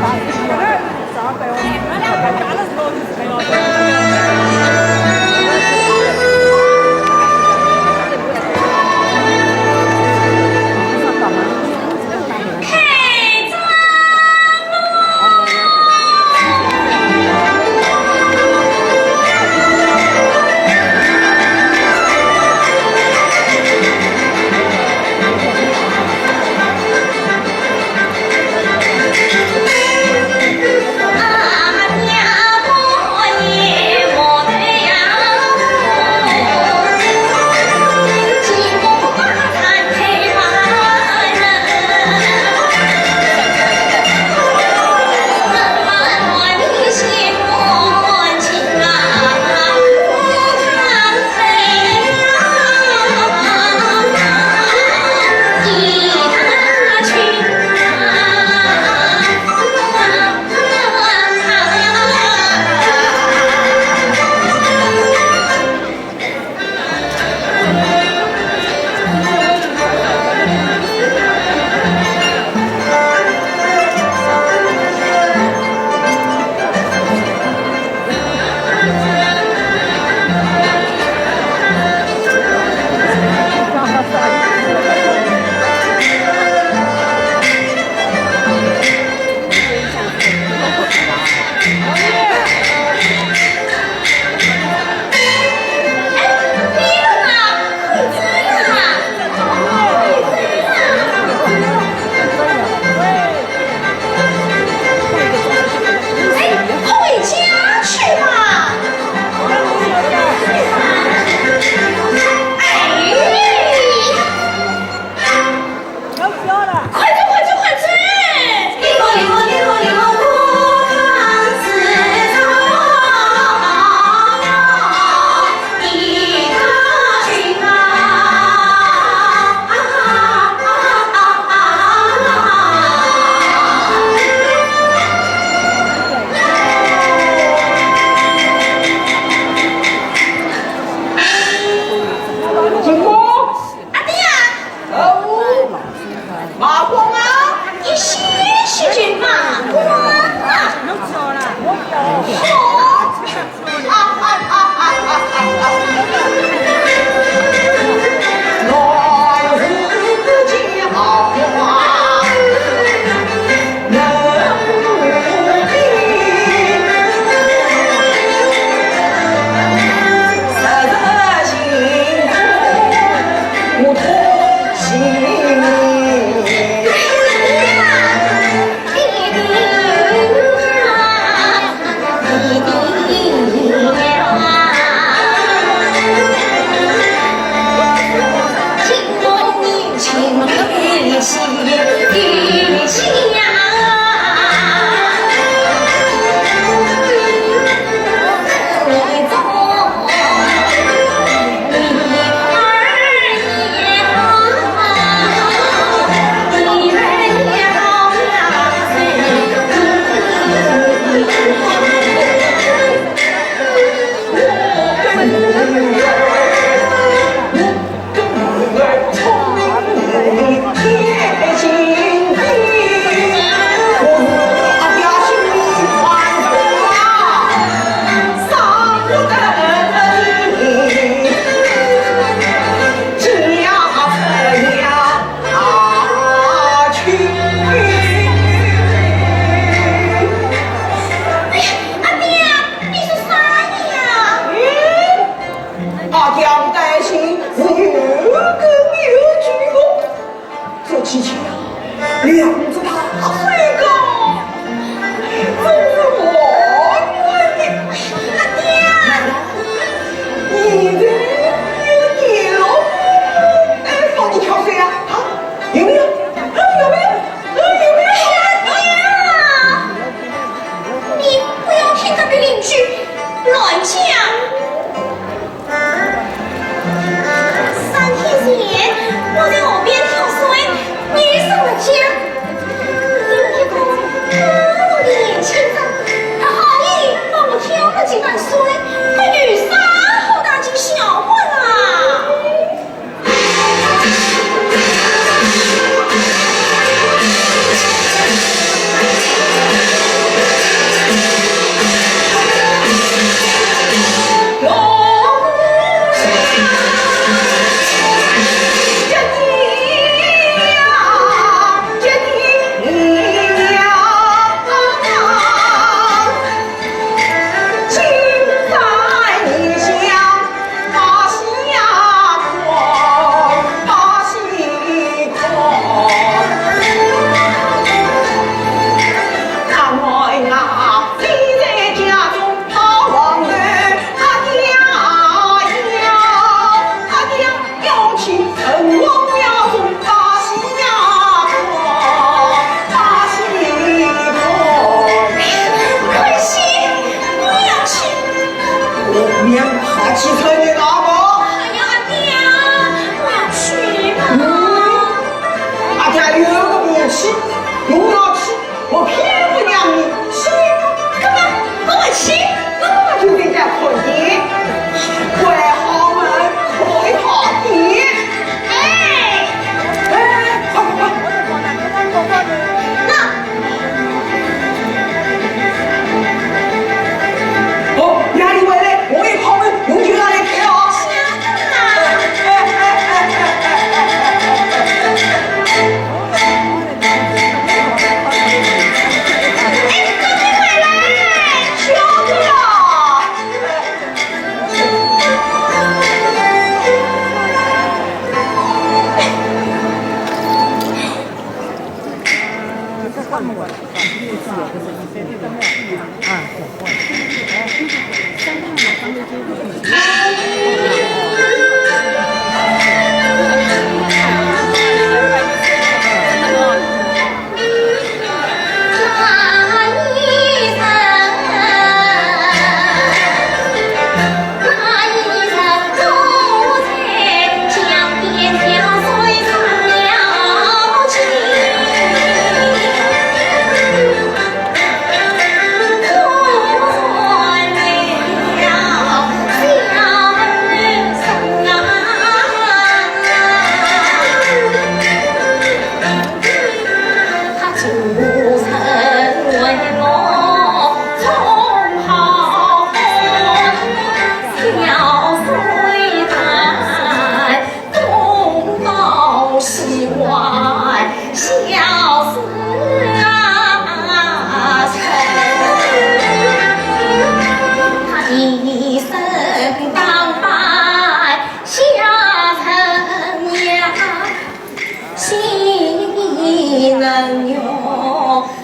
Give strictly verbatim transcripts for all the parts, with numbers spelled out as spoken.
哎，快回家去吧。哎，快走，快走，快走！阿爹啊！马蜂啊！一歇歇就马蜂啊！好！哎呀，阿爹，你说啥呀？ 阿爹不担心，我有根有据哦。这几天啊，两只大水狗，真是我的。阿爹，你的，你的老公，哎，帮你挑水啊？啊，有没有？啊，有没有？啊，有没有？阿爹啊！ 你不要听隔壁邻居乱讲。三天前，我在河边挑水，你上了江。有一个高大的年轻人，他好意帮我挑了几担水，他有啥好大惊小怪啦？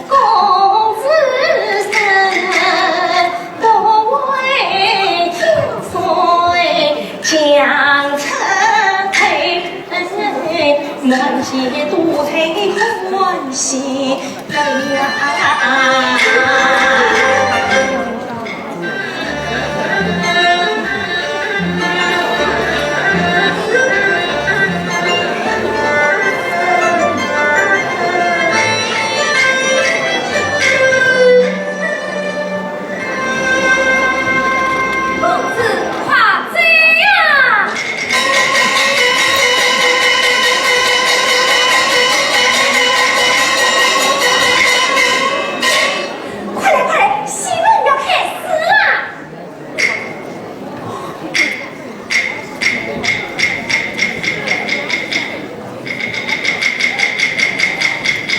公子，快走呀！快来，快来，戏文要开始了！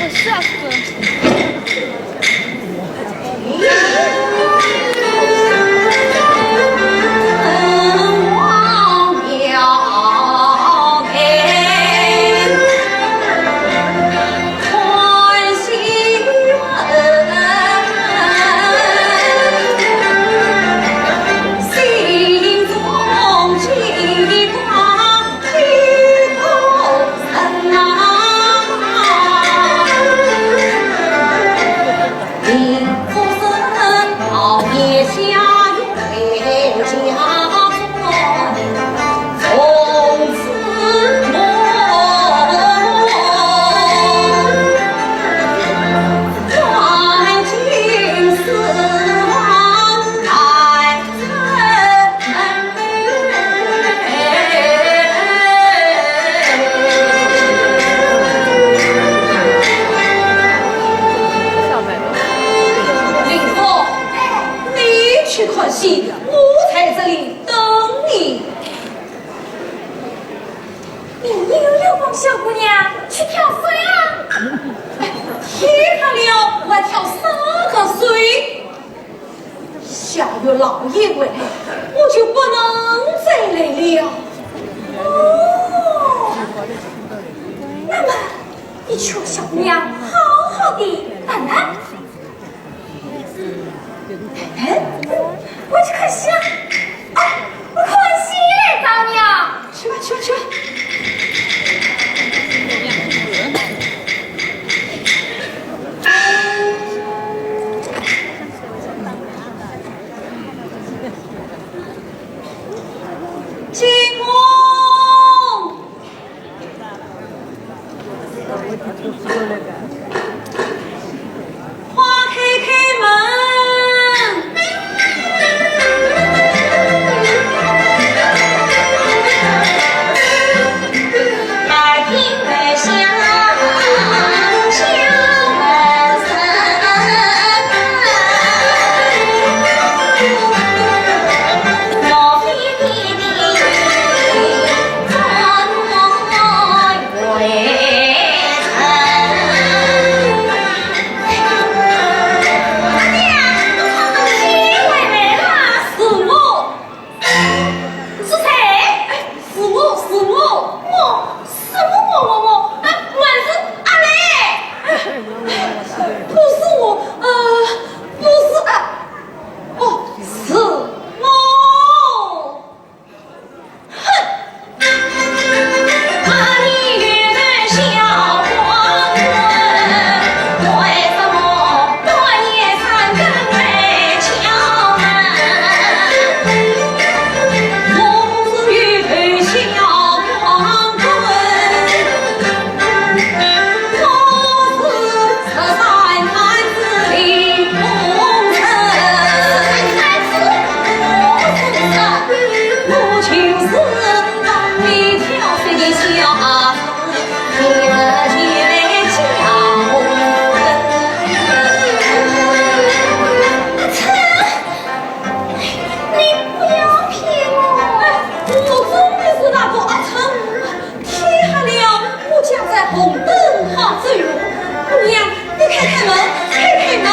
我吓死了。林峰，你去看戏，我在这里等你。你又要帮小姑娘去挑水啊？哎，天黑了，我还挑啥个水？ 下月老爷回来，我就不能再来了。哦，那么你去和小姑娘好好地谈谈。哎，我去看戏啊！哎，我看戏来找你啊！ 去吧，去吧，去吧。进宫。 快开开门！是谁？哎，是我，是我，我，什么我，我，我？啊，还是阿来？哎，不是我，呃，不是啊，哦，是我。 你不要骗我！哎，我真的是那个阿春。天黑了，我家在红灯巷走。姑娘，你开开门，开开门。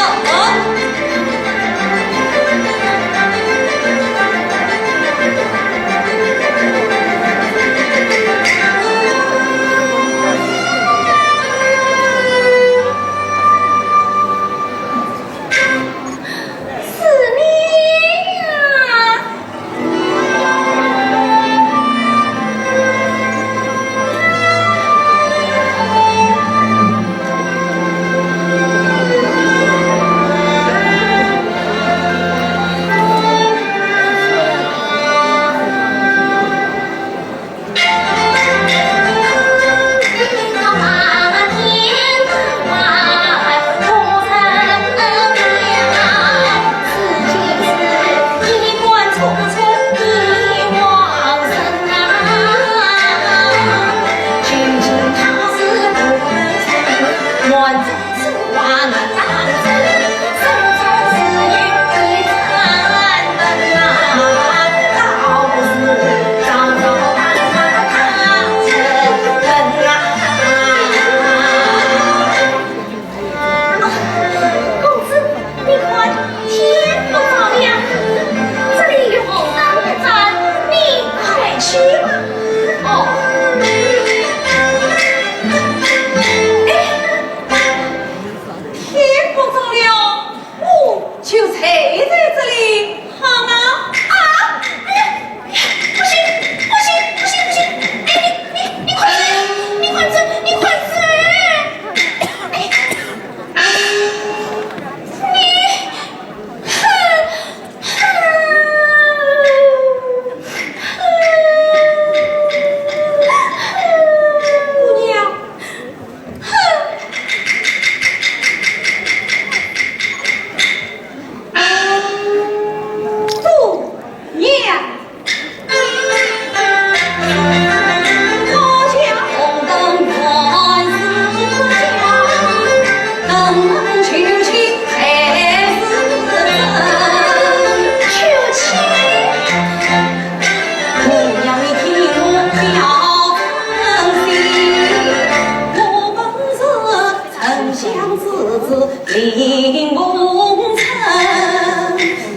林梦辰，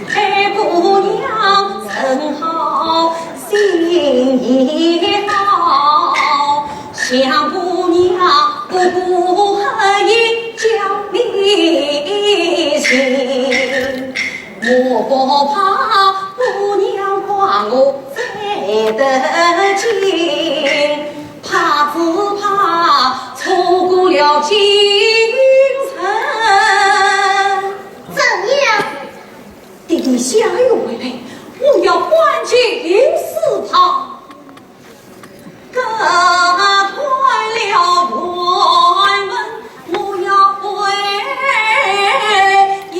配姑娘真好，心也好，想姑娘不顾一切叫你情。我不怕姑娘夸我才得劲， 怕只怕错过了今生。怎样？等你下月回来，我要搬进书房，更换了辕门，我要回一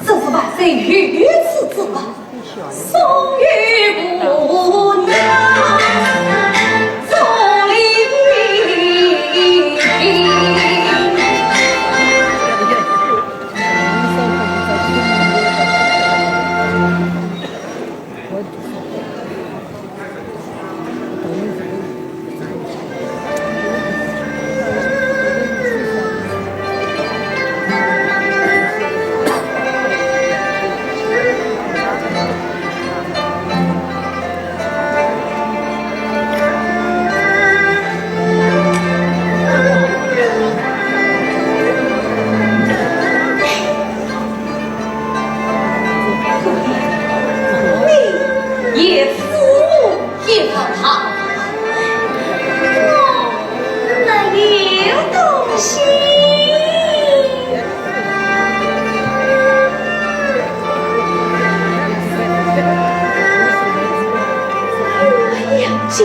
这是万岁御赐之宝，送与姑娘做礼品。你也赐我一盒糖，我没有东西。哎呀，这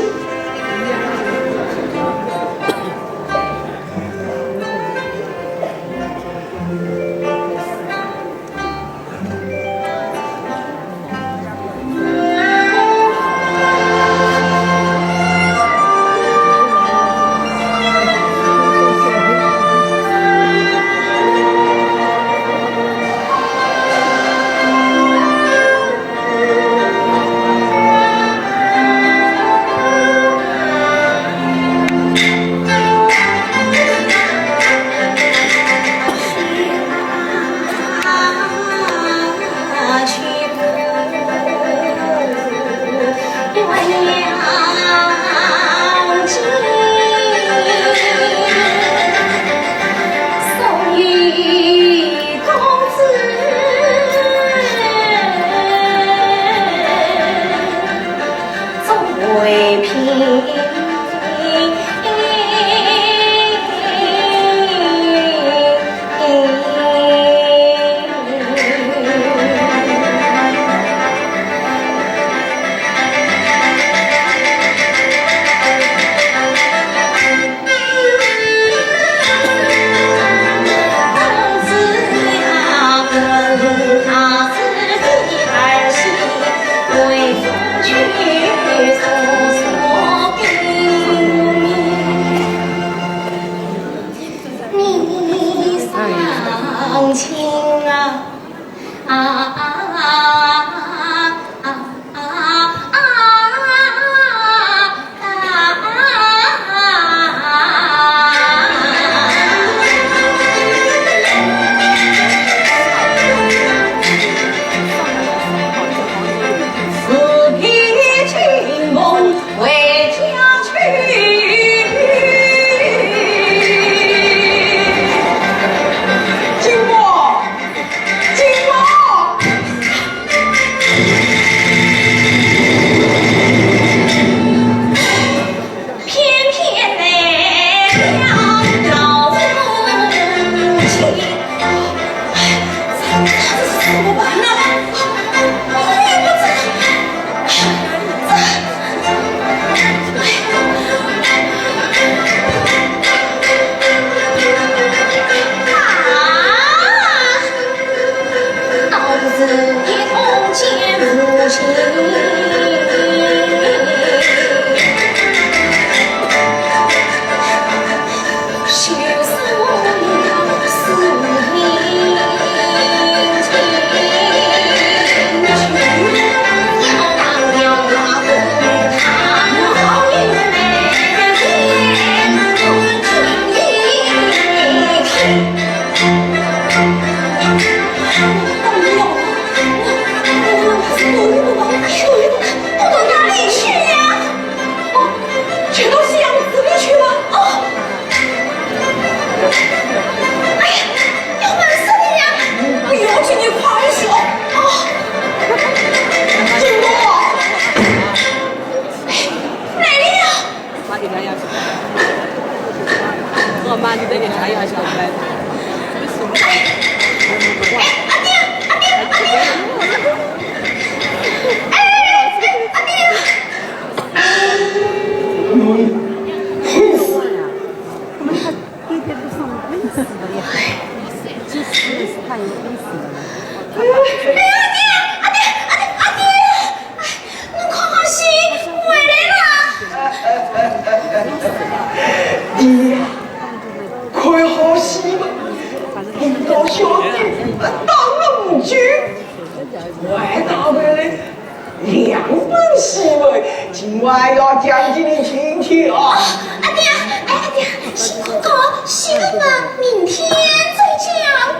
我还要讲给你听听啊。阿爹，哎，阿爹，辛苦了，歇了嘛，明天再讲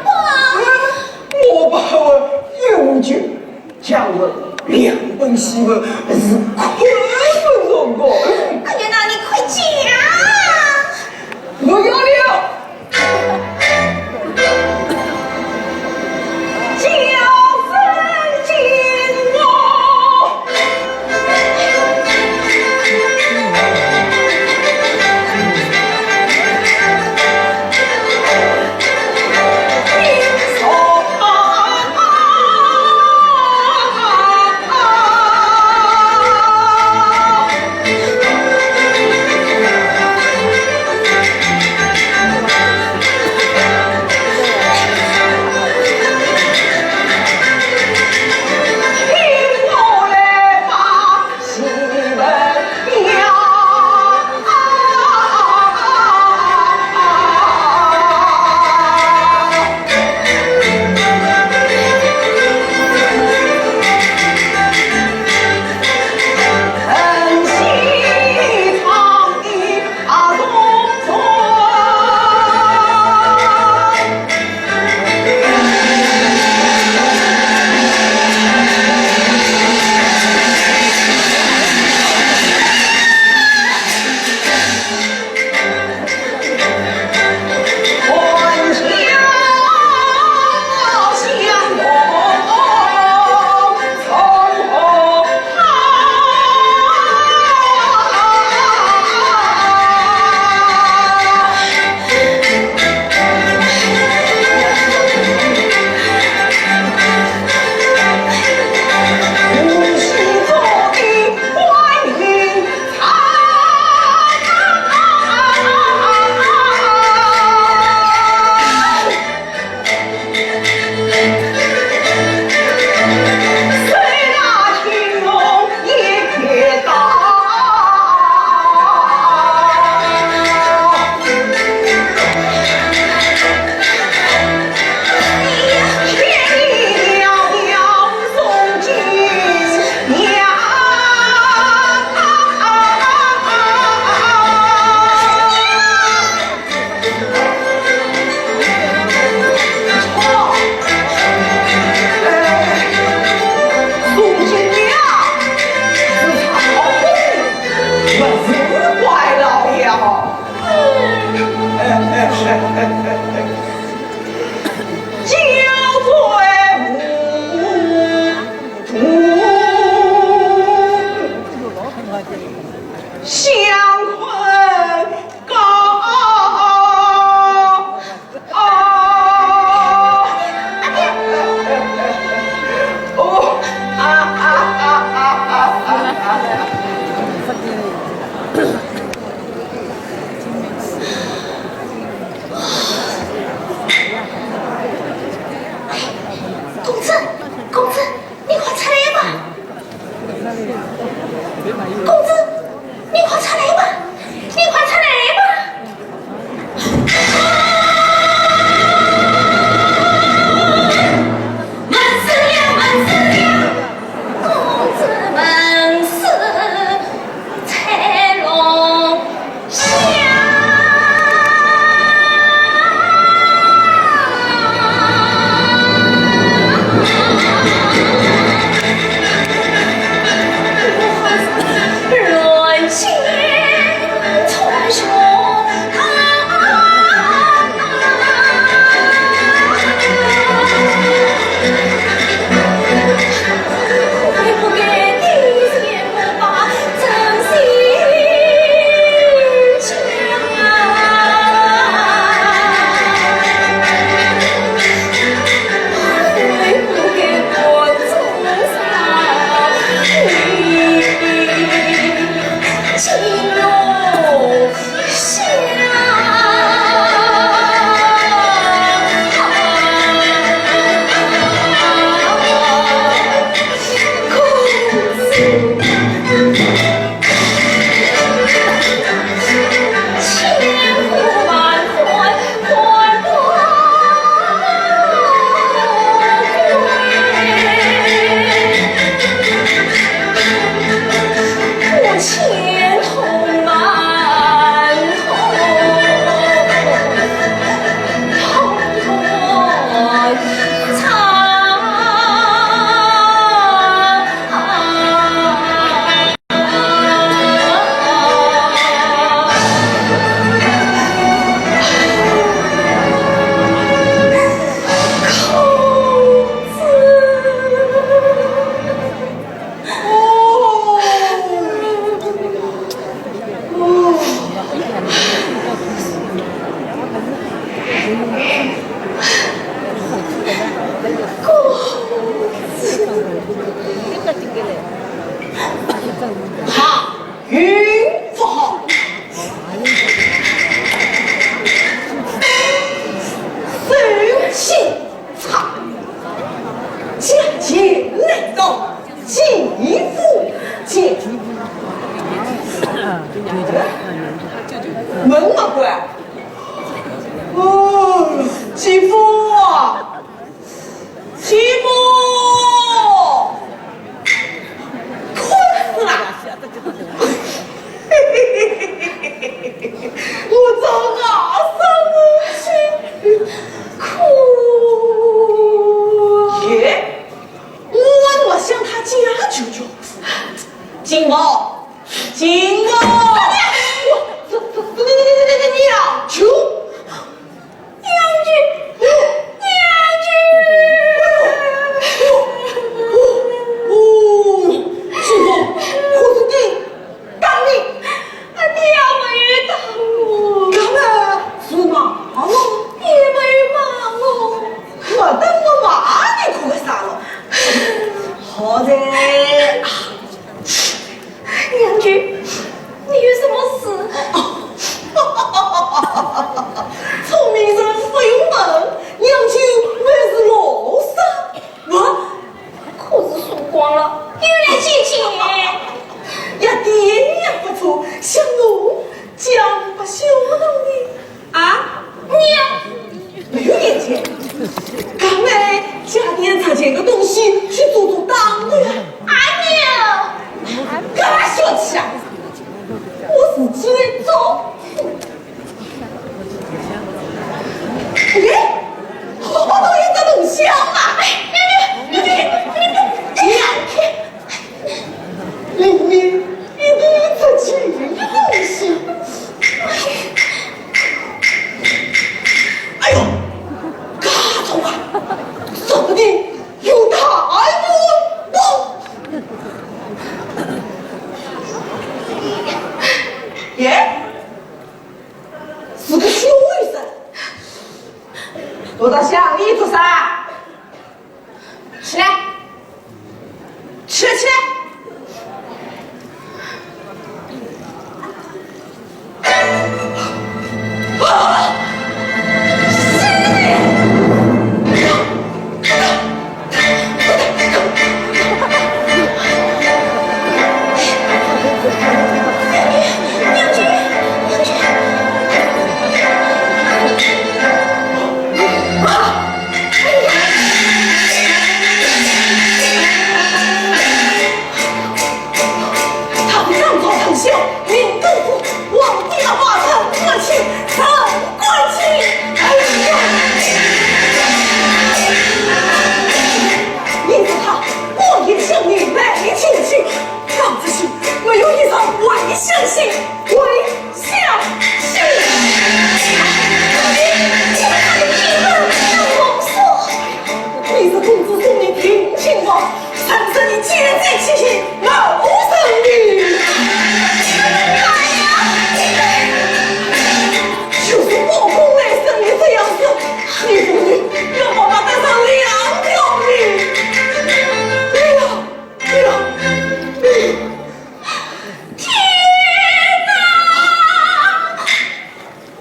吧。我把我用酒讲了两本书，是困不着我。阿爹呐，你快讲。我要了。公子，公子，你快出来吧！公子，你快出来吧！你快出来吧！闷死了，闷死了！公子闷死在龙 乱箭金凤，金凤，我，这，这，这，这，这，这，你呀，就，娘舅，娘舅。哎呦，哎呦，哎呦，金凤，可是你打你？啊，爹没有打我。干嘛？是骂我？爹没有骂我。没得我骂你，哭个啥咯？好哉。 娘舅，你有什么事？聪明人不用问，娘舅还是老实。我可是输光了，又来见见。呀，爹呀，不错，像我这样不孝顺的。 啊，娘！没有眼睛，刚才家里值钱的东西去做做当了呀。阿娘，干嘛生气啊？我自己来做。哎，好好东西这东西啊！哎，娘舅，娘舅，娘舅，娘舅。 里面一定值钱的东西。哎呦，家中啊，说不定有大元宝。耶，是个小学生，躲到箱里做啥？起来！ 起来，起来！啊！死你！啊！ 唐三朝丞相命更夫，皇帝的花臣，我请陈官清。哎呀！你说他过眼相命来求去，刚才是没有一人会相信，会 相信。你，你，你，你，你，你是公子送你定亲王，三十年奸贼起义，谋生的。哎呀，就是包公来生你这样子，你不会要把他带上两条命？哎呀，哎呀，哎呀！ 天哪！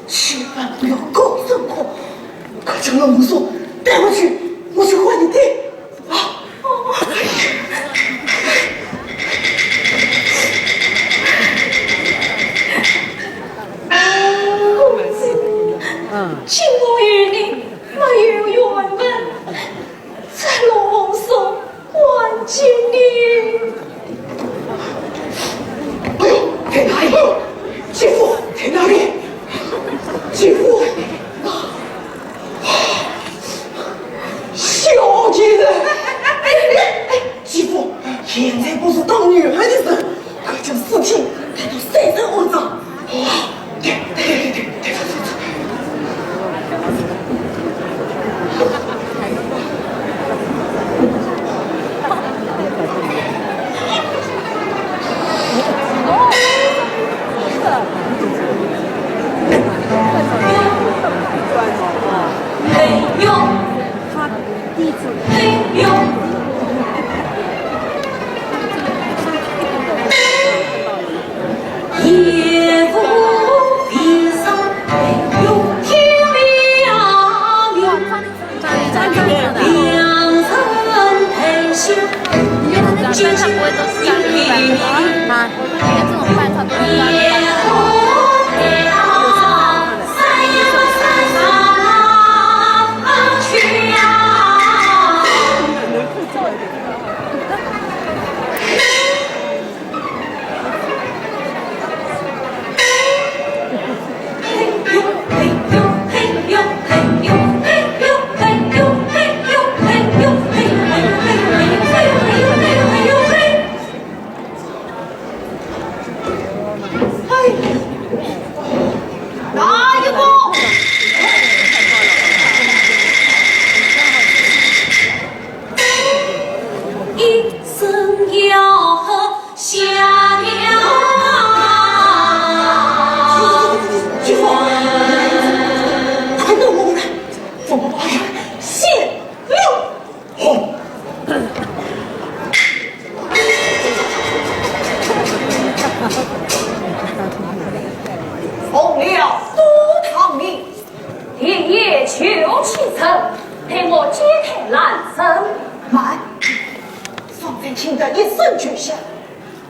千万不要搞这个，快将龙松带回去，我去唤你爹。啊！公子，金凤与你没有缘分。 这龙凤送还给你。哎呦，在哪里？姐夫，在哪里？姐夫，小贱人！哎，哎，哎，姐夫，现在不是打女儿的时候，快将事情带到三省五省。 啊，这种饭菜都是要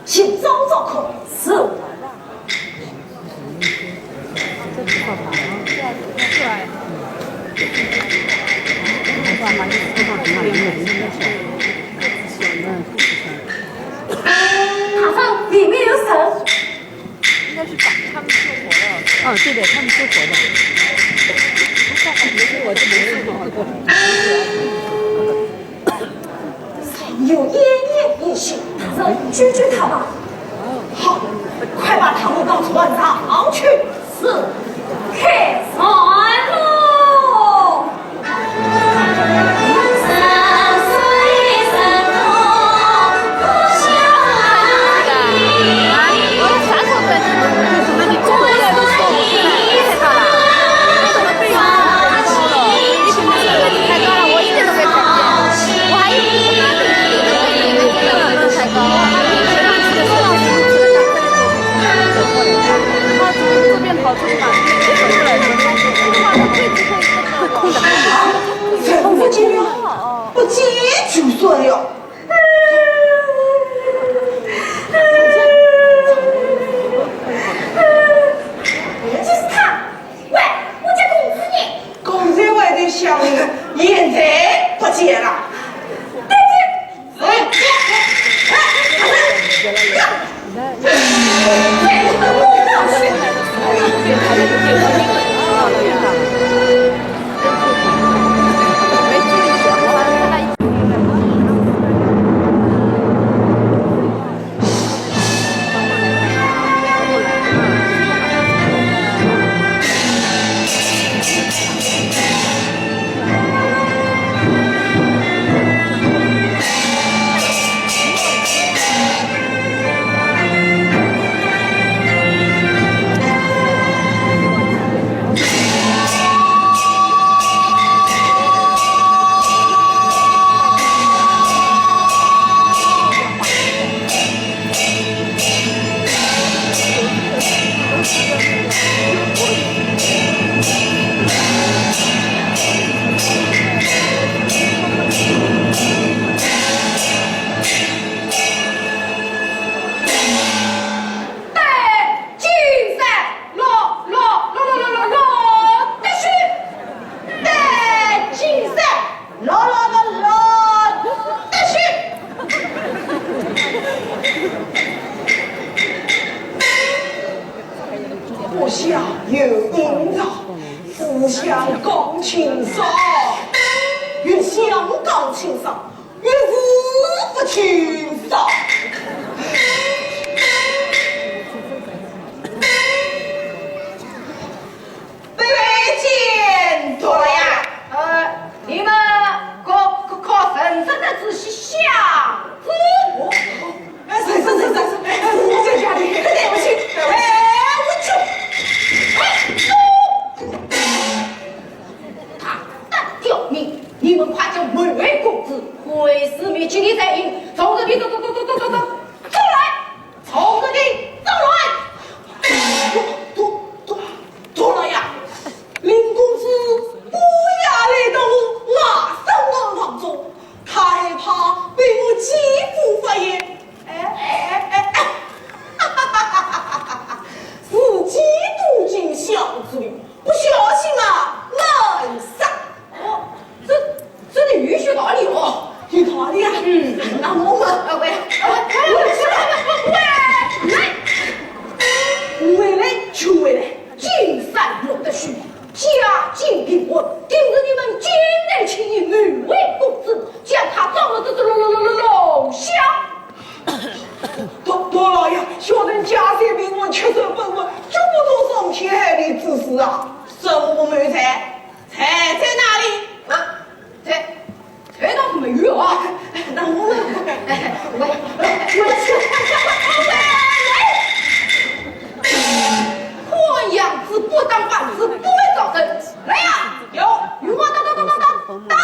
请照照看，是。塔上里面有人。应该是把他们救活了。哦，对的，他们救活的。我就没事。 有奄奄一息，人救救他吧。好，快把他们到船上去。是，开船喽！人不见了，不见就算了。就是他。喂，我家公子呢？刚才我还在想你，现在不见了。对对。 带金山，落落落落落落落得去，带金山。 落落落落得去。不想有阴曹，不想讲清爽，越想讲清爽，越是不清爽。被人见多了呀。呃，你们可可可认真的仔细想仔。哎，认真认真，哎，我在家里，快点，我去，哎，我去，哎，走。大胆刁民，你们快将梅妃公子毁尸灭迹的罪行，从实地走走走走走走走，走来！ 从实地走来。多多多多老爷，林公子半夜来到我外甥房中，他害怕被我继父发现。哎哎哎哎，哈哈哈哈哈哈！自己都进小嘴，不小心啊，难杀。 哦，这这里有学道理哦。有道理啊。嗯，那我们，呃，喂，喂，喂，喂，来，回来就回来，金山落得虚，家境贫困，定是你们金兰青衣梅妃公子，将他撞了这这弄弄弄弄弄香。大大老爷，小人家财贫困，吃穿不稳，做不到伤天害理之事啊。这我没才。 财在哪里？呃，财，财倒是没有啊。那我们，喂，喂，喂，喂，看样子不当饭吃不会找人。来呀，有，与我打打打打打打。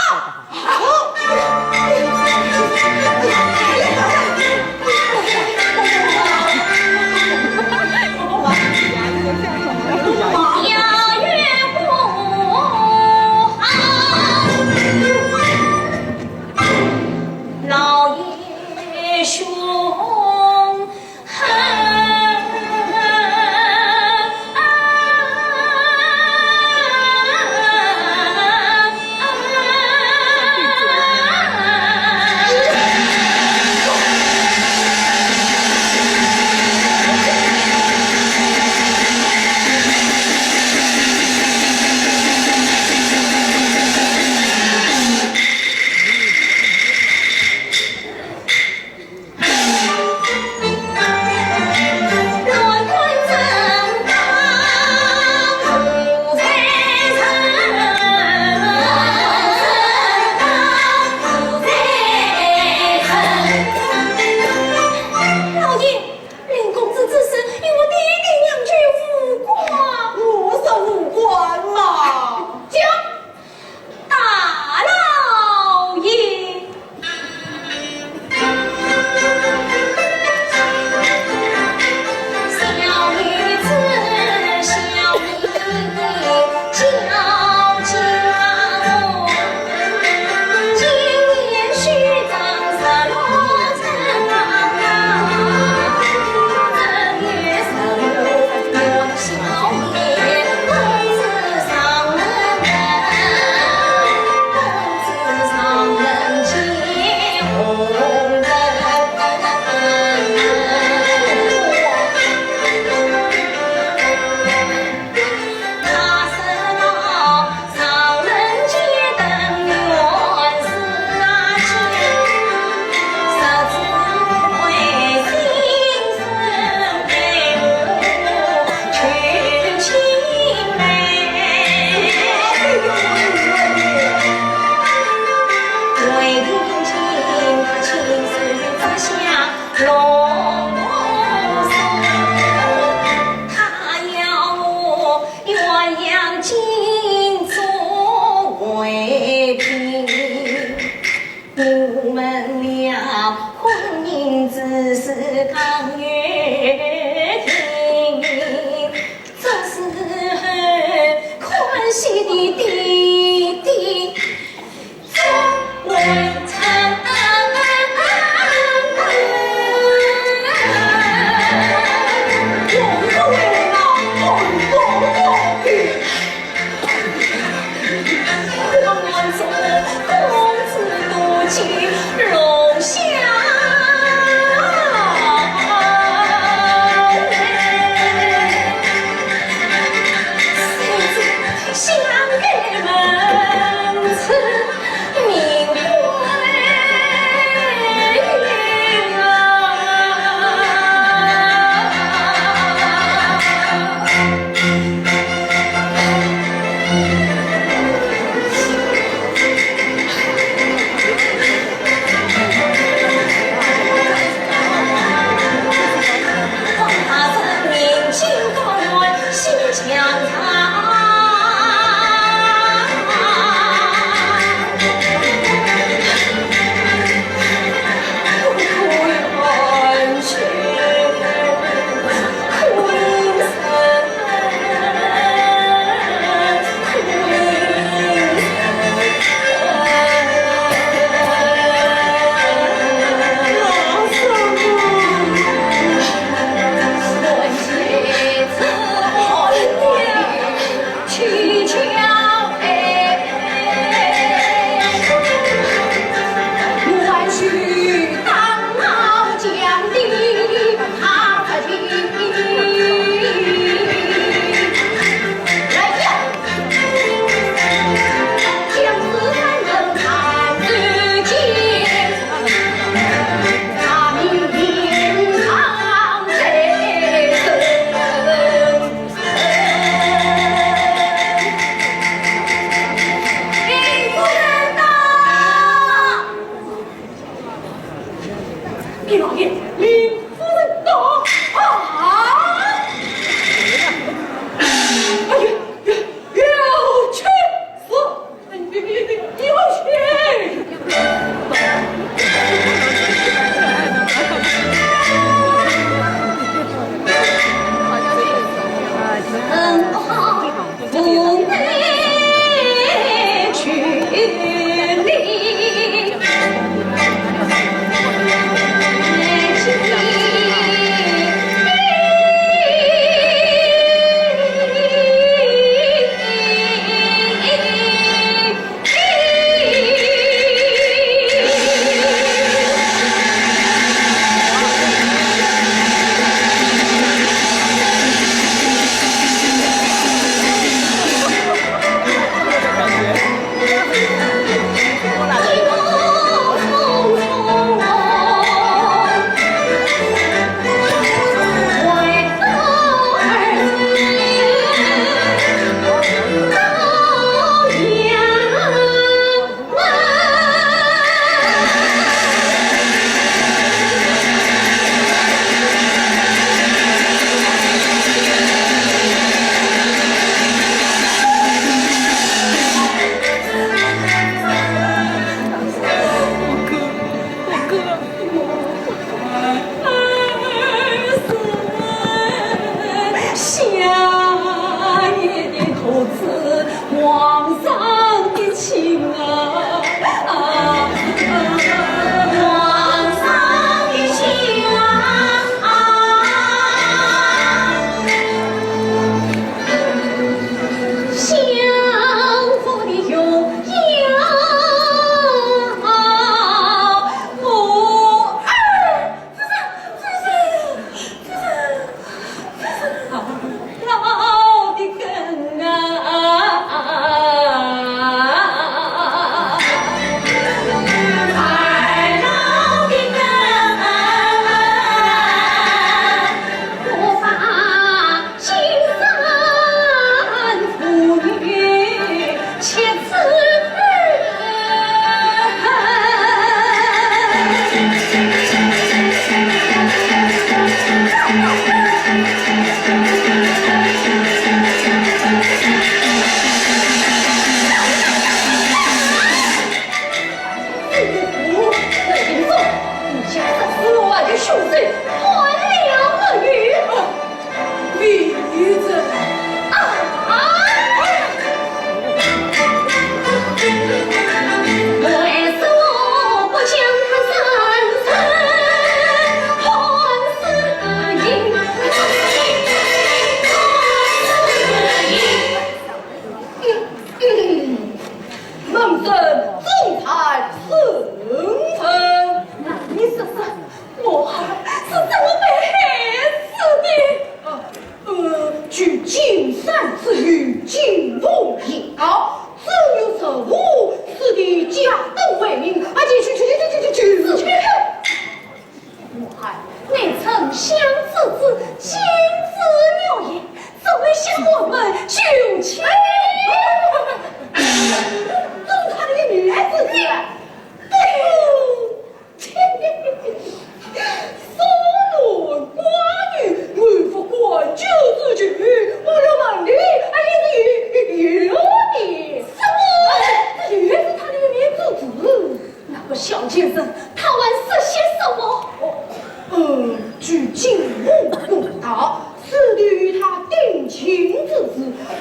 进入公堂，使得与他定亲之事，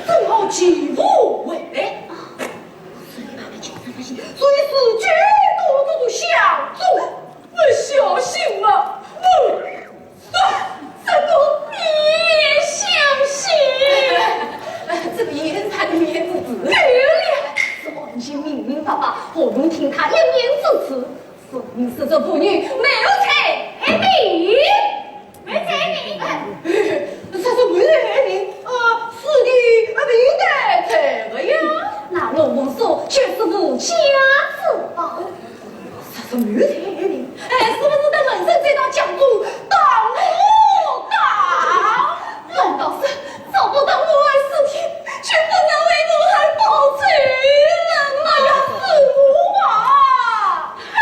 正好其无为。啊，所以把他请上来，所以是绝对不相中。我小心啊，我，啊，这个你也相信？这个言谈的言之子。对了，是王爷明明白白，何用听他一面之词？ 说明是这妇女没有才能。没才能？哎，啥是没才能？呃，是的，没得才能呀。那罗文素就是无家之宝。啥是没才能？哎，是不是在人生这道讲座当我当？难道是找不到我二师弟，就不能为我而报仇了吗？哎呀，是我啊！哼！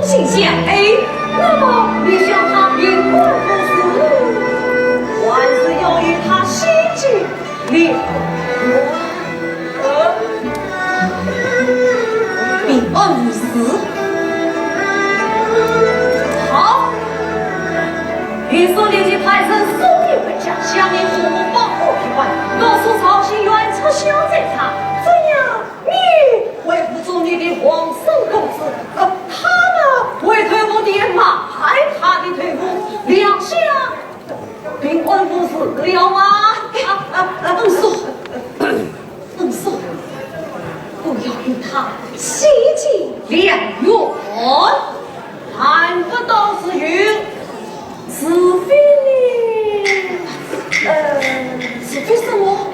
心想，哎，那么你想他平安无事，还是要与他心结良缘？呃，平安无事。好，于是立即派人送你回家，向你父母报告一番，告诉朝廷，远出小宰相，这样 你恢复做你的皇孙公子，呃，他呢，回头我爹骂害他的头目，两相平安无事了吗？啊，啊，啊，恩师，恩师，不要与他心结良缘，谈不到是缘，除非你，呃，除非什么？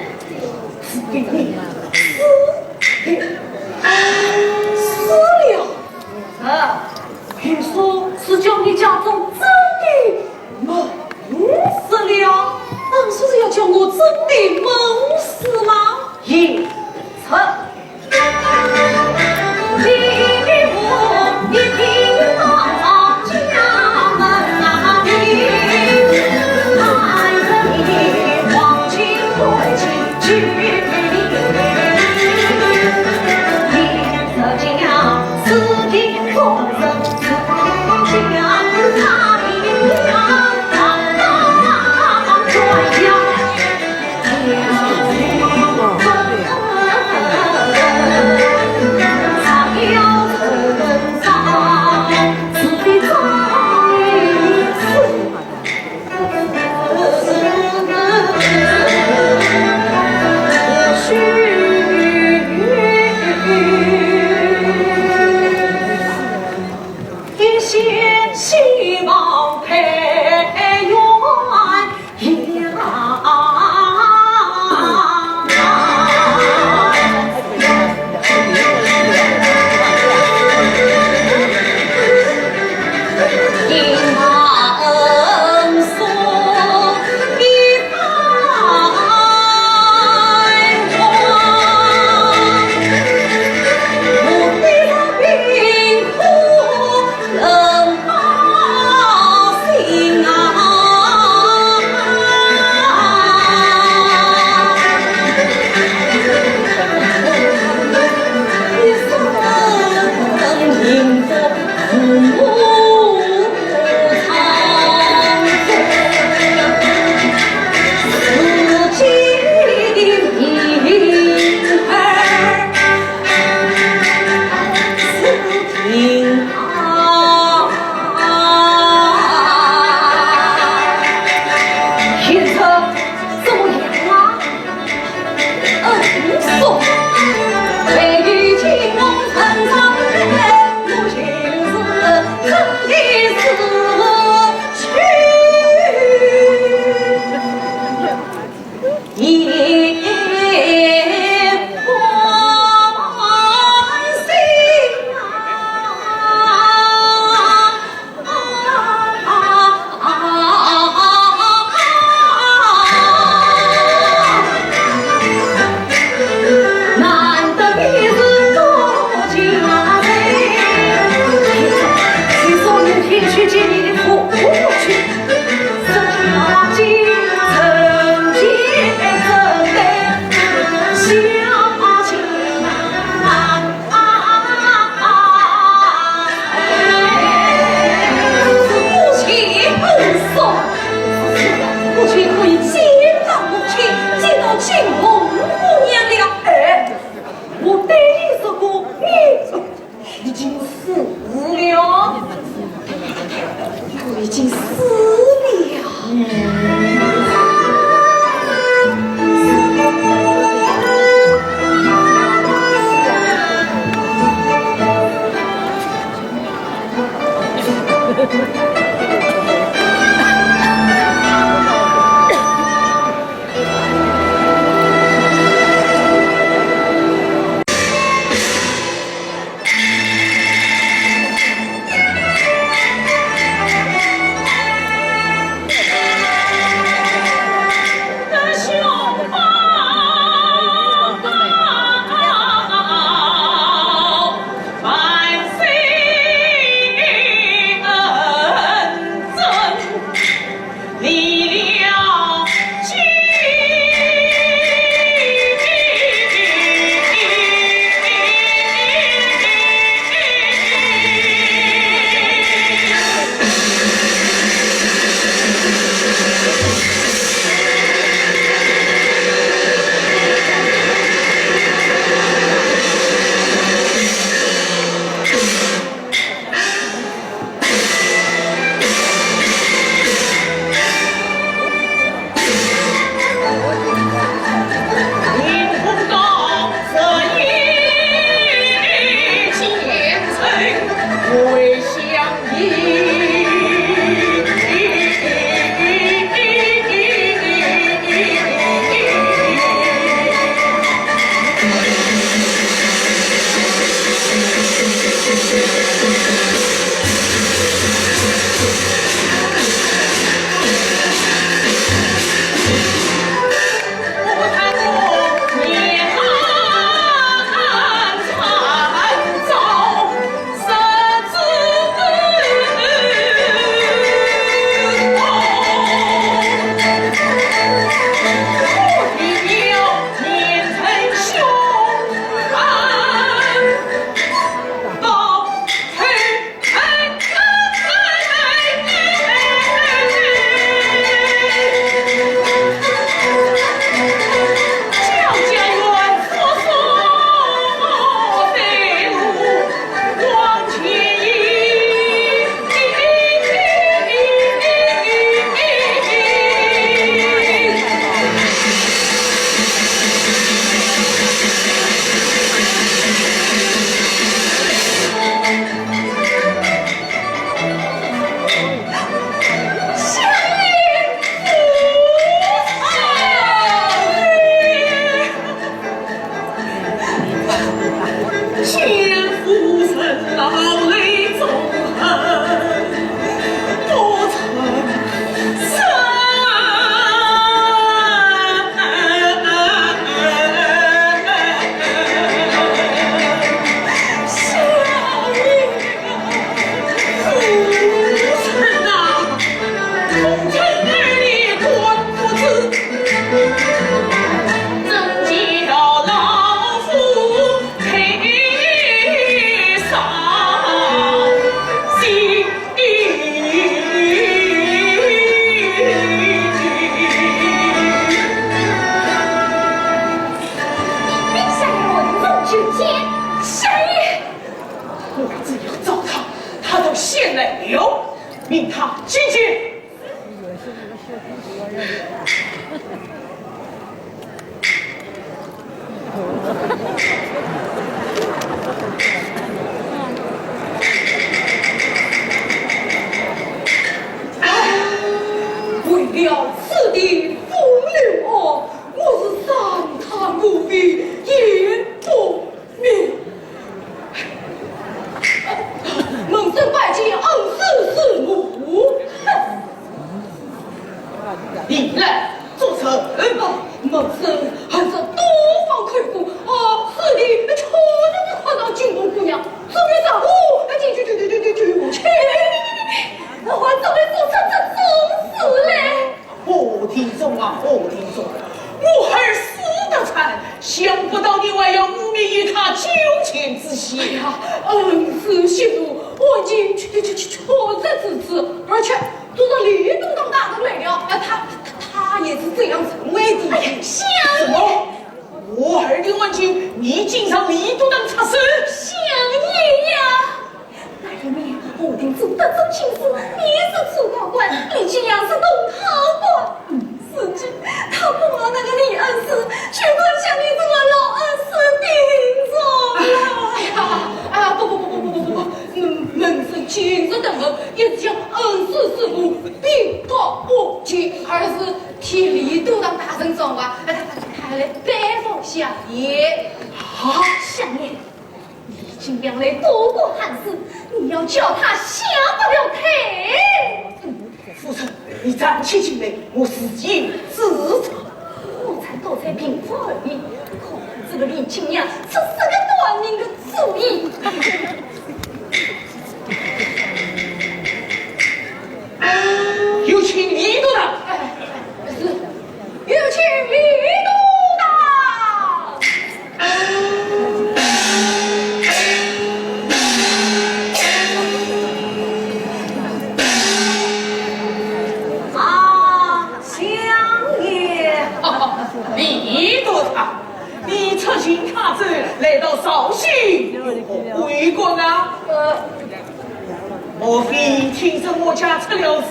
是被你死的，死了。啊，听说是叫你家中真的闷死了。恩师是要叫我真的闷死吗？也曾。来了，命他进去。为了此地风流案，我是三餐无味夜不眠。门生拜见恩师师母。哼！你来作甚？门生还是多方叩过，啊，此地确实是看到金凤姑娘，昨日上午，哎，就，就，就，就，就，就，我去，我怎么做出这种事来？ 何庭中啊，何庭中，我儿死得惨，想不到你还要污蔑于他九泉之下。哎呀，恩师息怒，我已经确，确，确，确实如此，而且昨日李都堂大人来了，啊，他，他，他也是这样认为的。哎呀，相爷！什么？我儿的案情，你竟让李都堂插手？相爷呀！ 那一面何庭中得中进士，你是主考官，李清扬是同考官。嗯，如今他碰了那个李恩师，全怪相爷这个老恩师顶撞了。哎呀，啊，不不不不不不不不，嗯，门生今日登门，也是向恩师师父禀告不及，而是替李都堂大人讲话，哎，他他他来拜访相爷。啊，相爷。 李清扬来多管闲事，你要叫他下不了台。夫人，你暂且进来，我自有主张。我才躲在屏风后面，可这个李清扬出什么短命的主意。有请李都堂。哎，是。 有请李都堂。啊，相爷。李都堂，你出行踏舟，来到绍兴，有何贵干啊？呃， 莫非听说我家出了事，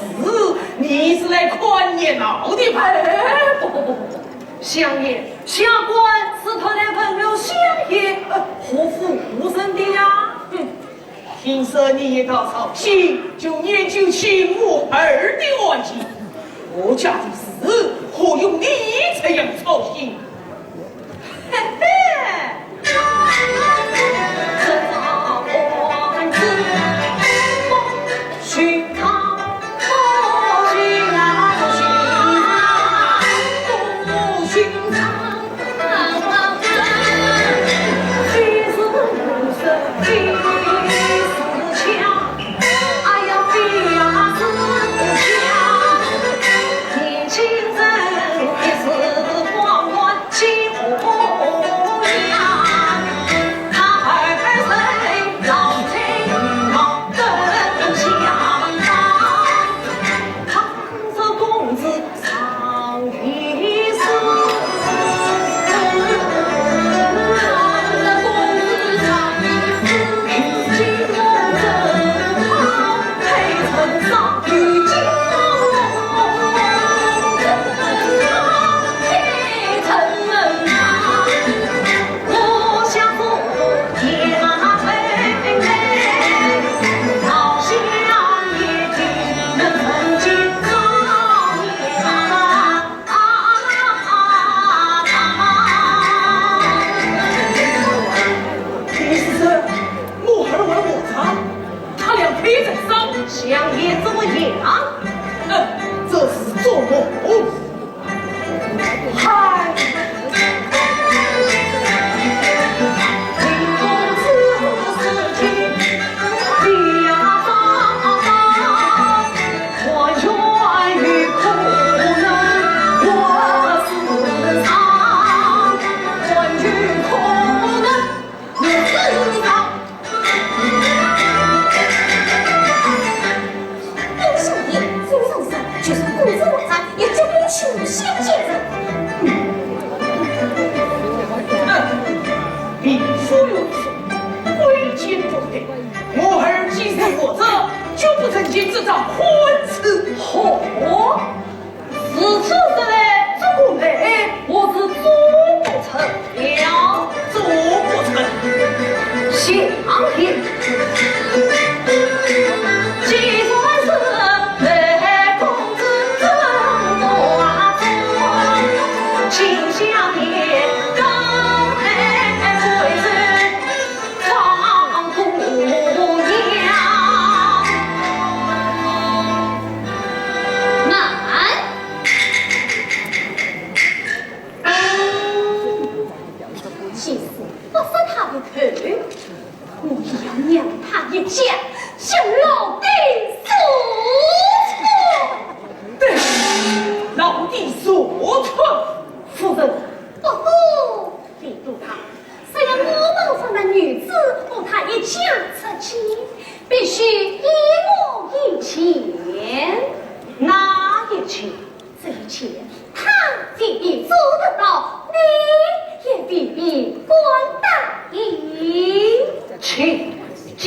你是来看热闹的吧？哎，不不不不不，相爷，下官是特来问候相爷，呃，何府何人的呀？哼，听说你一到绍兴，就研究起我儿的案情。我家的事，何用你这样操心？其实不是他的头，我也要让他一家向牢底坐穿。对，牢底坐穿。夫人，不过，李都头，只要我们这个女子和他一家出去，必须依我意见。哪一件？ 这一切他未必做得到，你也未必敢答应。请讲。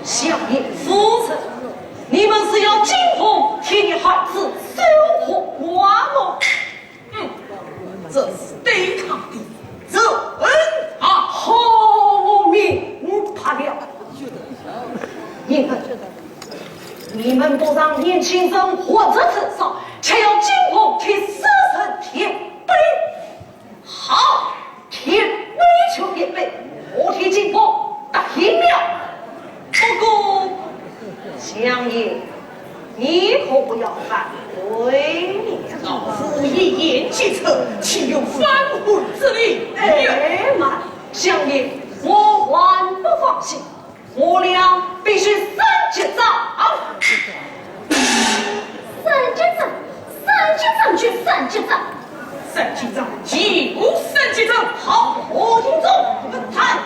相爷夫人，你们是要金凤替你孩子守活寡吗？ 嗯，这是对他的责任啊！好，我明白了。你们，你们不让年轻人活着治丧，却要金凤替死人添悲。好，添悲就添悲，我替金凤答应了。 不过，相爷，你可不要反悔了。老夫一言既出，岂有反悔之理？哎，慢，相爷，我还不放心，我俩必须算计账。算计账，算计账就算计账。算计账，就算计账。好，何应忠，谈。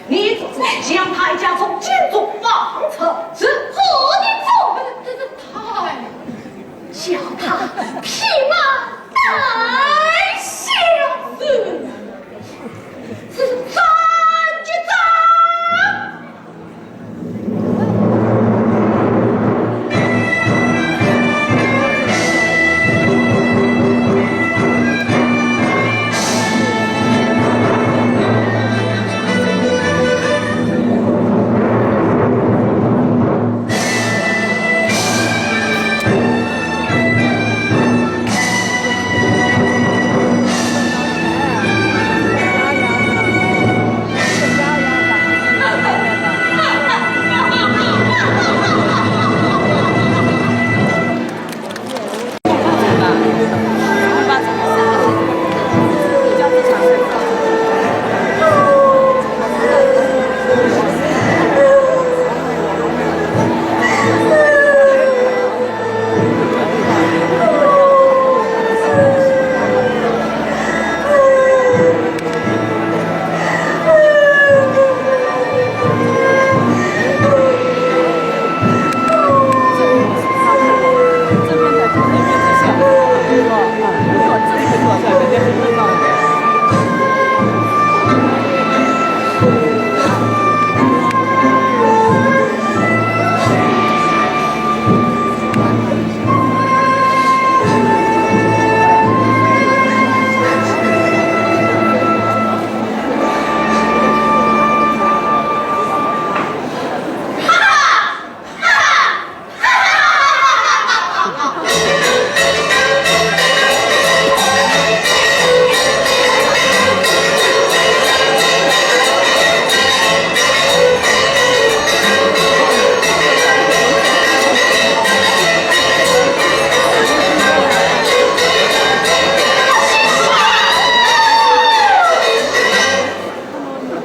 你做主将他一家从京中放出。是。何应忠，这，这，他，叫他披麻戴孝。是，是，算计账。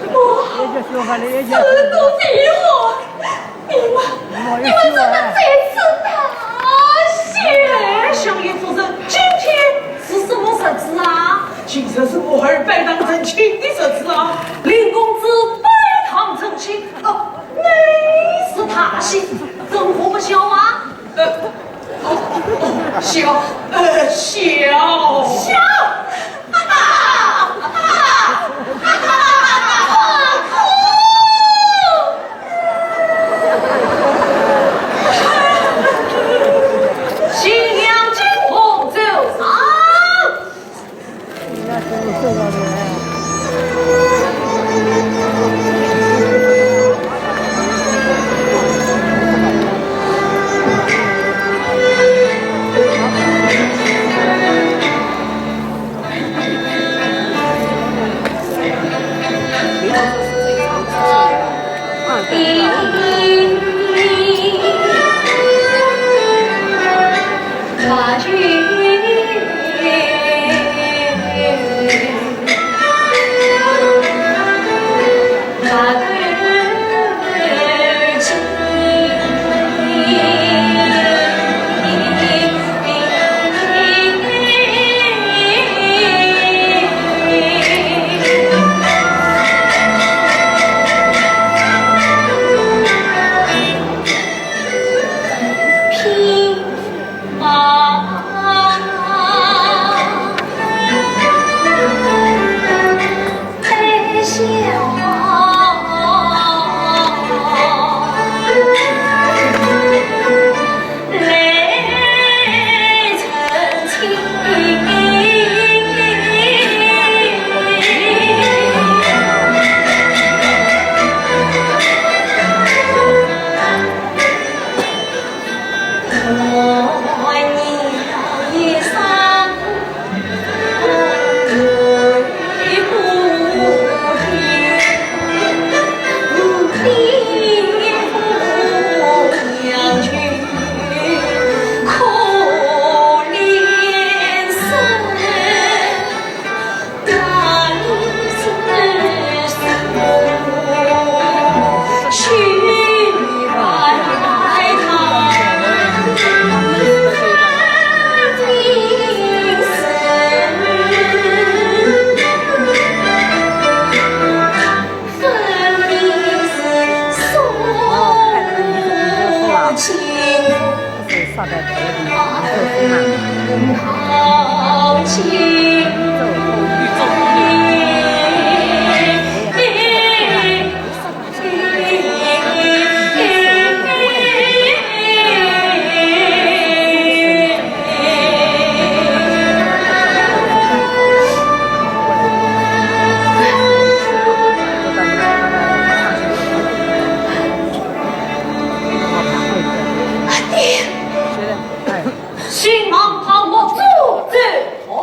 我，这都是我，你们，你们怎么如此大胆？哎，相爷夫人，今天是什么日子啊？今日是我儿拜堂成亲的日子啊！林公子拜堂成亲，哦，你是他是，怎么不笑啊？呃，哦，哦，笑，呃，笑。笑！啊，啊，啊，啊，啊，啊，啊，啊。新娘金凤走上。新郎他我做主哦。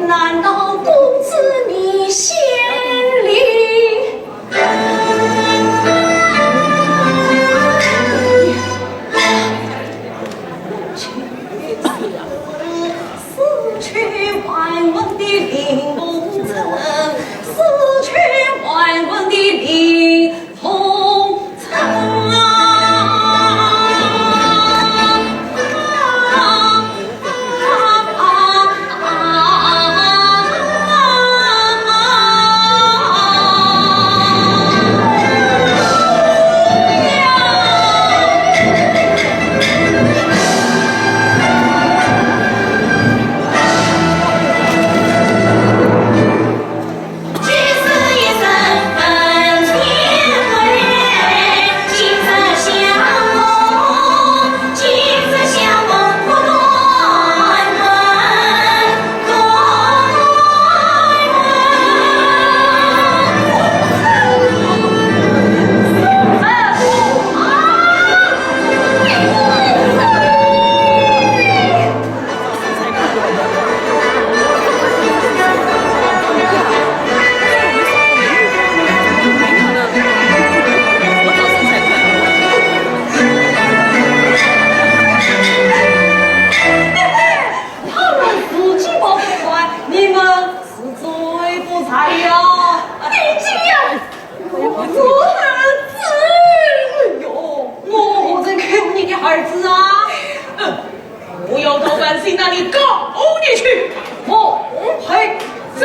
难道公子你心里他们自己跑得快，你们是追不上呀。你这样，我儿子，哎呦，我何曾给你的儿子啊？哼，不要到范兴那里告你去，奉陪。是。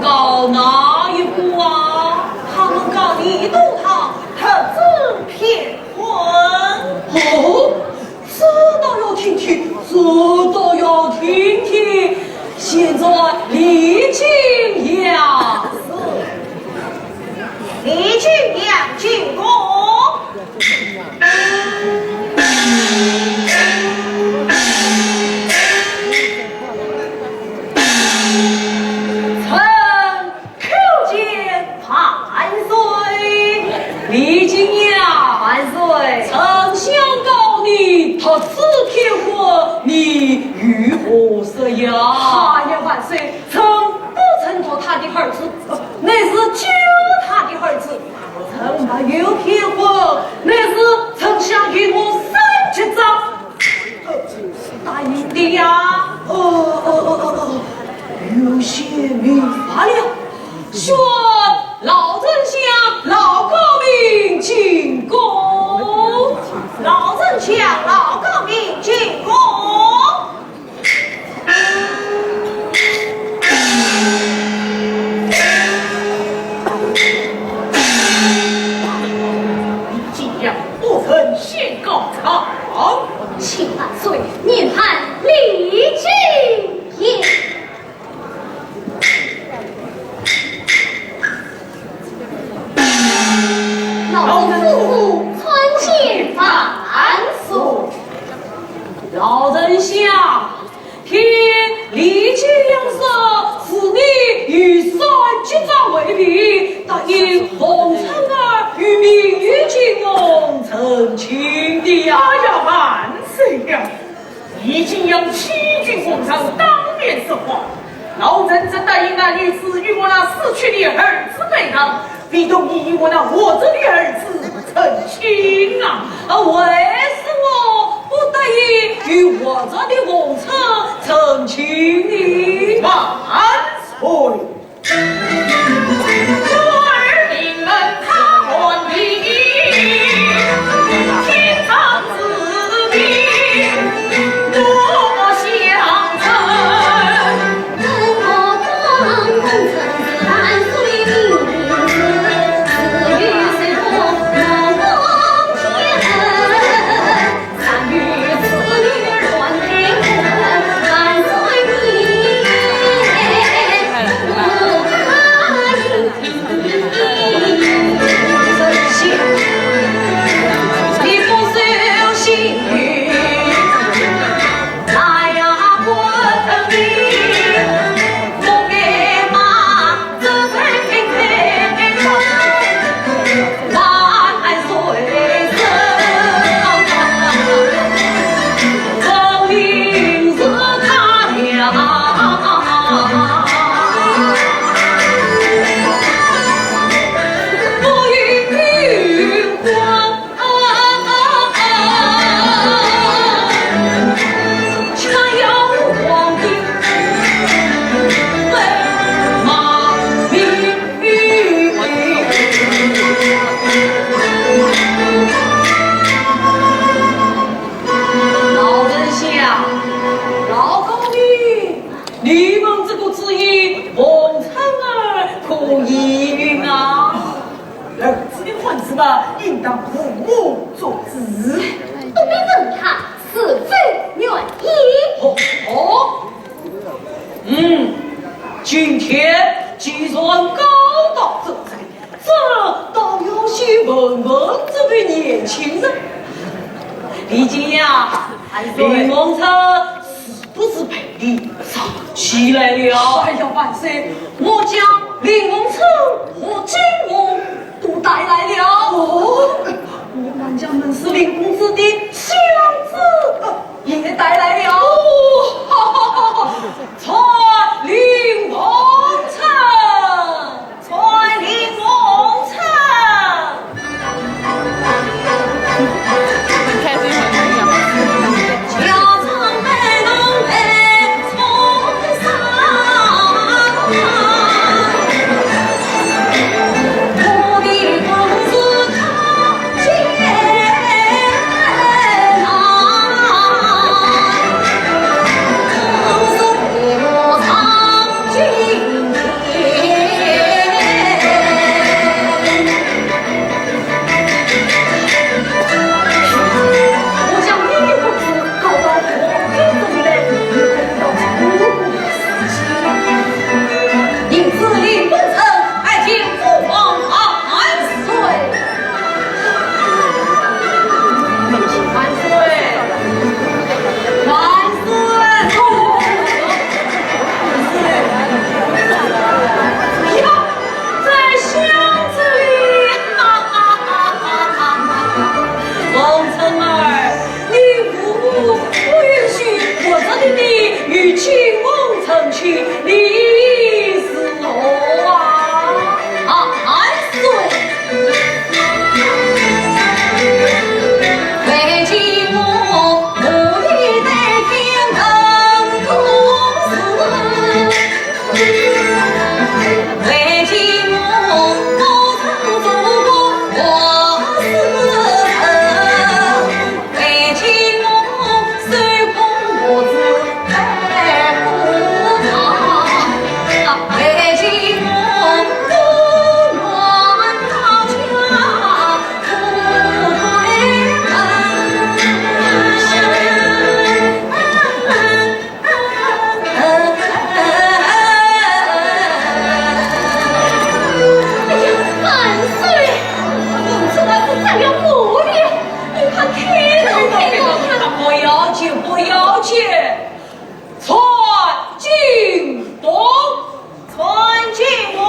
告哪一个啊？他们告你东堂特子骗婚。哦，这倒要听听，这倒要听听。现在李靖呀，李靖呀，进宫。 臣叩见万岁。李靖呀，万岁。丞相告你特子骗婚，你有何说呀？哎呀，万岁，臣不曾托他的儿子，乃是救他的儿子。臣没有骗婚，乃是丞相与我三结账。 答应的呀。哦哦哦哦哦，有些明白了。宣老丞相、老高明进宫。老丞相、老高明进宫。 李靖呀，不曾先告状。请万岁严判李靖也。老夫参见万岁。老丞相， 听李靖说，是你与三结账为凭，答应王成儿与明玉进宫成亲的呀。哎呀，万岁呀！李靖欺君罔上，当面说谎。老臣怎答应那女子与我那死去的儿子陪葬， 唯独你与我那活着的儿子成亲啊！啊，为什么不答应与活着的王成成亲呢？万岁！老丞相，老高明，你们这个主意，王成儿可应允啊？ 儿子的婚事嘛，应当父母做主。不必问他是否愿意。哦，哦，嗯，今天既然告到这里，这倒要先问问这位年轻人。李靖呀，李王成是不是陪你上去来了？哎呀，万岁，我将李王成和金王 都带来了。哦，我还将门司令公子的箱子也带来了。哦，哈哈哈哈！传令王成，传令王成。哎呀，万岁！公子那是着了魔了，你快开导开导他。不要紧，不要紧，传惊动。传惊动。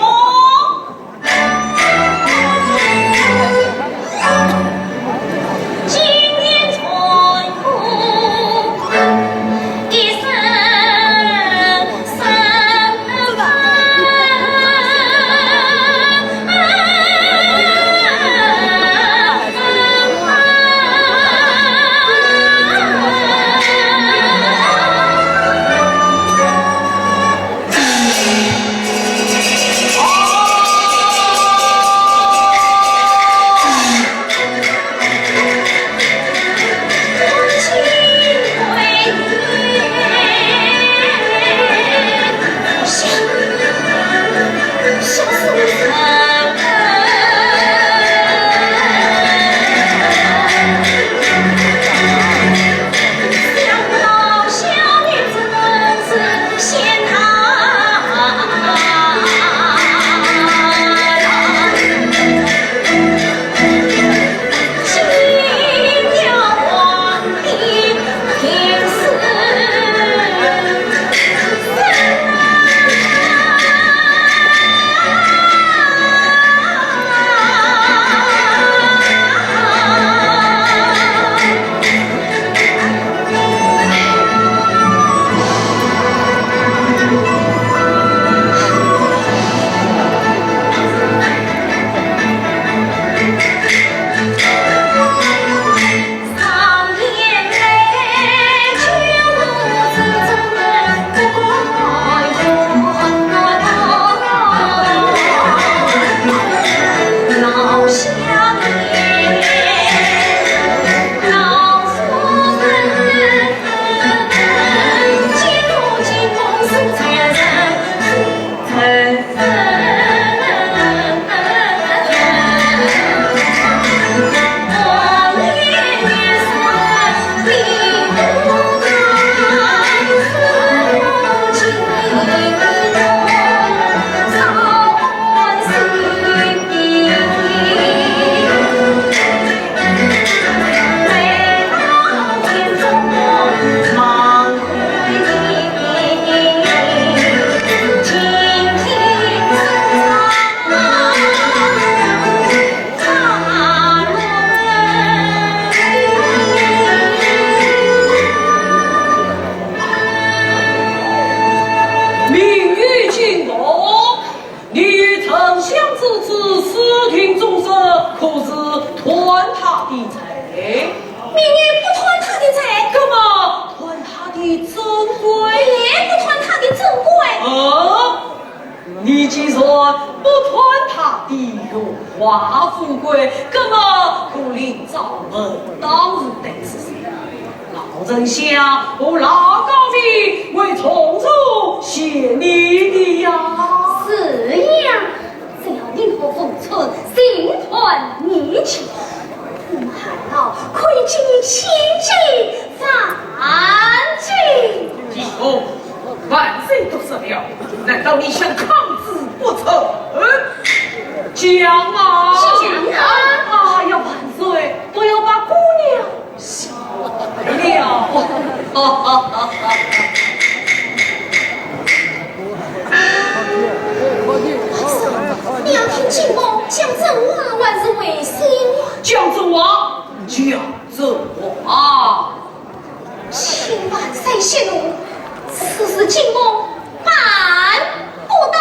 命于惊动，你与丞相之子，私定终身，可是断他的罪？命于不断他的罪。那么断他的尊贵？也不断他的尊贵。啊？ 你既然不断他的荣华富贵，那么可另找门当户对之哉。老丞相和老高明会从容谢礼的呀。是呀，只要你和逢春心宽意齐，我们还要亏欠你千金万金。 万岁都说了，难道你想抗旨不成？讲啊！讲啊！哎呀，万岁，不要把姑娘吓坏了。你要听朕话，讲真话还是违心话？讲真话，讲真话。 请万岁息怒，此事朕办不到。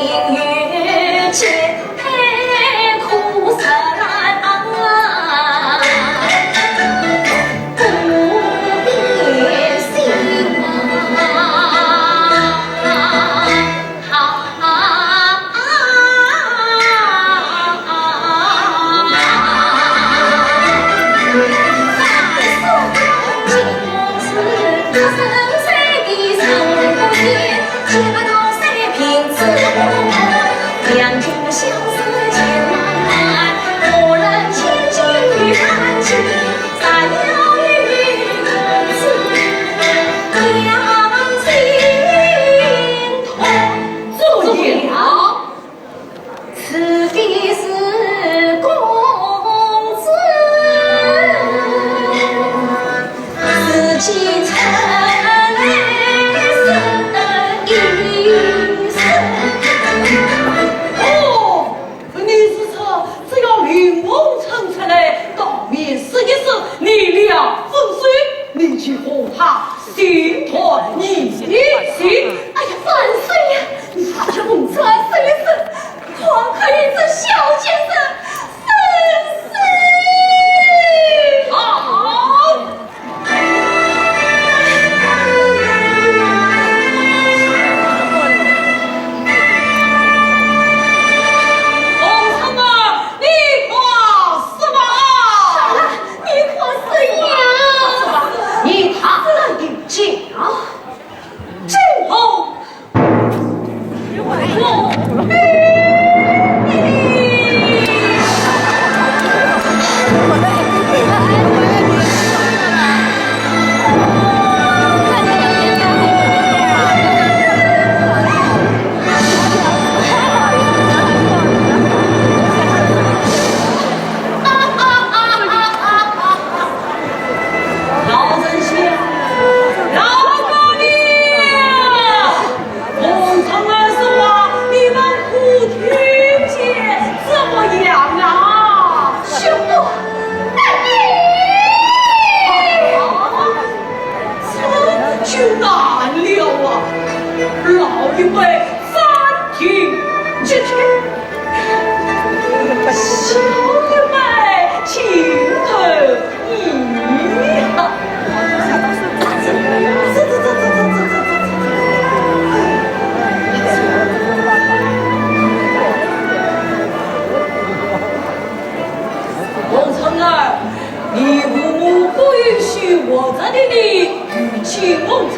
坐了。 此地是公子，自己出来是一生。哦，你是说只要令狐冲出来，当面说一声，你俩分手，你就和他 心托你心。哎呀，万岁呀！你快叫凤钗说一声，快快与这小贱人分手。好。凤钗啊，你快说吧。好了， 你可是呀，你大胆的讲，今后我老丞相，老官人，凤钗儿说话，你们可听见怎么样啊？兄弟，啊，这就难了啊！老一辈 暂停，这这，小的嘛，请等一下。凤钗儿，你父母不允许我在这里与卿共处。